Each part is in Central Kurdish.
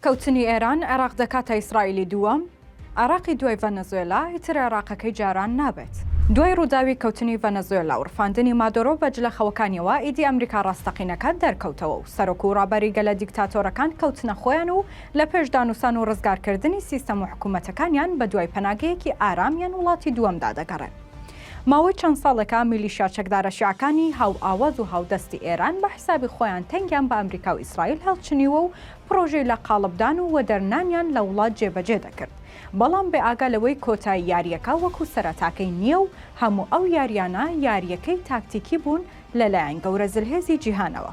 کەوتنی ئێران، عێراق دەکاتە ئیسرائیلی دووەم؟ عێراقی دوای ڤەنەزوێلا، ئیتر عێراقەکەی جاران نابێت. دوای ڕووداوی کەوتنی ڤەنەزوێلا و ڕفاندنی مادۆرۆ بە جلە خەوەکانیەوە، ئیدی ئەمریکا ڕاستەقینەکە دەرکەوتەوە و سەرۆک و ڕابەری گەلە دیکتاتۆرەکان کەوتنە خۆیان و لە پێش دانوسان و ڕزگارکردنی سیستەم و حکومەتەکانیان بە دوای پەناگەیەکی ئارام یان وڵاتی دووەمدا دەگەڕێن. ماوەی چەند ساڵێکە میلیشیا چەکدارە شیعەکانی هاوئاواز و هاودەستی ئێران بە حیسابی خۆیان تەنگیان بە ئەمریکا و ئیسرائیل هەڵچنیوە و پڕۆژەی لە قاڵبدان و وەدەرنانیان لە وڵات جێبەجێ دەکرد، بەڵام بێ ئاگا لەوەی کۆتایی یارییەکە وەکو سەرەتاکەی نییە و هەموو ئەو یارییانە یارییەکەی تاکتیکی بوون لەلایەن گەورە زلهێزی جیهانەوە.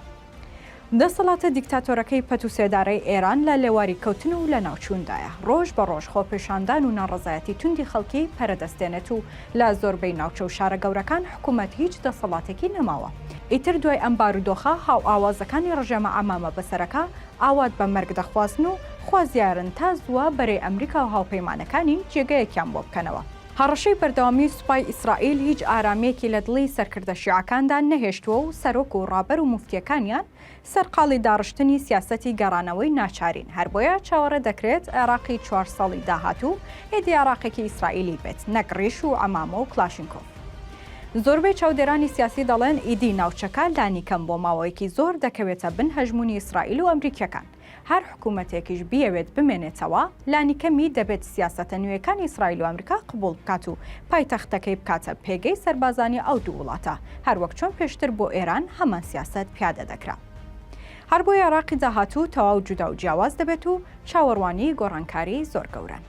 دەسەڵاتە دیکتاتۆرەکەی پەت و سێدارەی ئێران لە لێواری کەوتن و لەناوچووندایە. ڕۆژ بە ڕۆژ خۆپێشاندان و ناڕەزایەتی توندی خەڵکی پەرە دەستێنێت و لە زۆربەی ناوچە و شارە گەورەکان حکوومەت هیچ دەسەڵاتێکی نەماوە. ئیتر دوای ئەم بارودۆخە هاوئاوازەکانی ڕژێمە عەمامە بەسەرەکە ئاوات بە مەرگ دەخوازن و خوازیارن تا زووە بەرەی ئەمریکا و هاوپەیمانەکانی جێگەیەکیان بۆ بکەنەوە. هەڕەشەی بەردەوامی سوپای ئیسرائیل هیچ ئارامییەکی لە دڵی سەرکردە شیعەکاندا نەهێشتووە و سەرۆک و ڕابەر و موفتییەکانیان سەرقاڵی داڕشتنی سیاسەتی گەڕانەوەی ناچارین، هەر بۆیە چاوەڕێ دەکرێت عێراقی چوار ساڵی داهاتوو ئیدی عێراقێکی ئیسرائیلی بێت نەک ڕیش و عەمامە و کڵاشینکۆف. زۆربەی چاودێرانی سیاسی دەڵێن ئیدی ناوچەکە لانیکەم بۆ ماوەیەکی زۆر دەکەوێتە بن هەژموونی ئیسرائیل و ئەمریکییەکان. هەر حکومەتێکیش بیەوێت بمێنێتەوە، لانیکەمی دەبێت سیاسەتە نوێیەکانی ئیسرائیل و ئەمریکا قبوڵ بکات و پایتەختەکەی بکاتە پێگەی سەربازانی ئەو دوو وڵاتە، هەروەک چۆن پێشتر بۆ ئێران هەمان سیاسەت پیادە دەکرا. هەربۆیە عێراقی داهاتوو تەواو جودا و جیاواز دەبێت و چاوەڕوانی گۆڕانکاری زۆر گەورەن.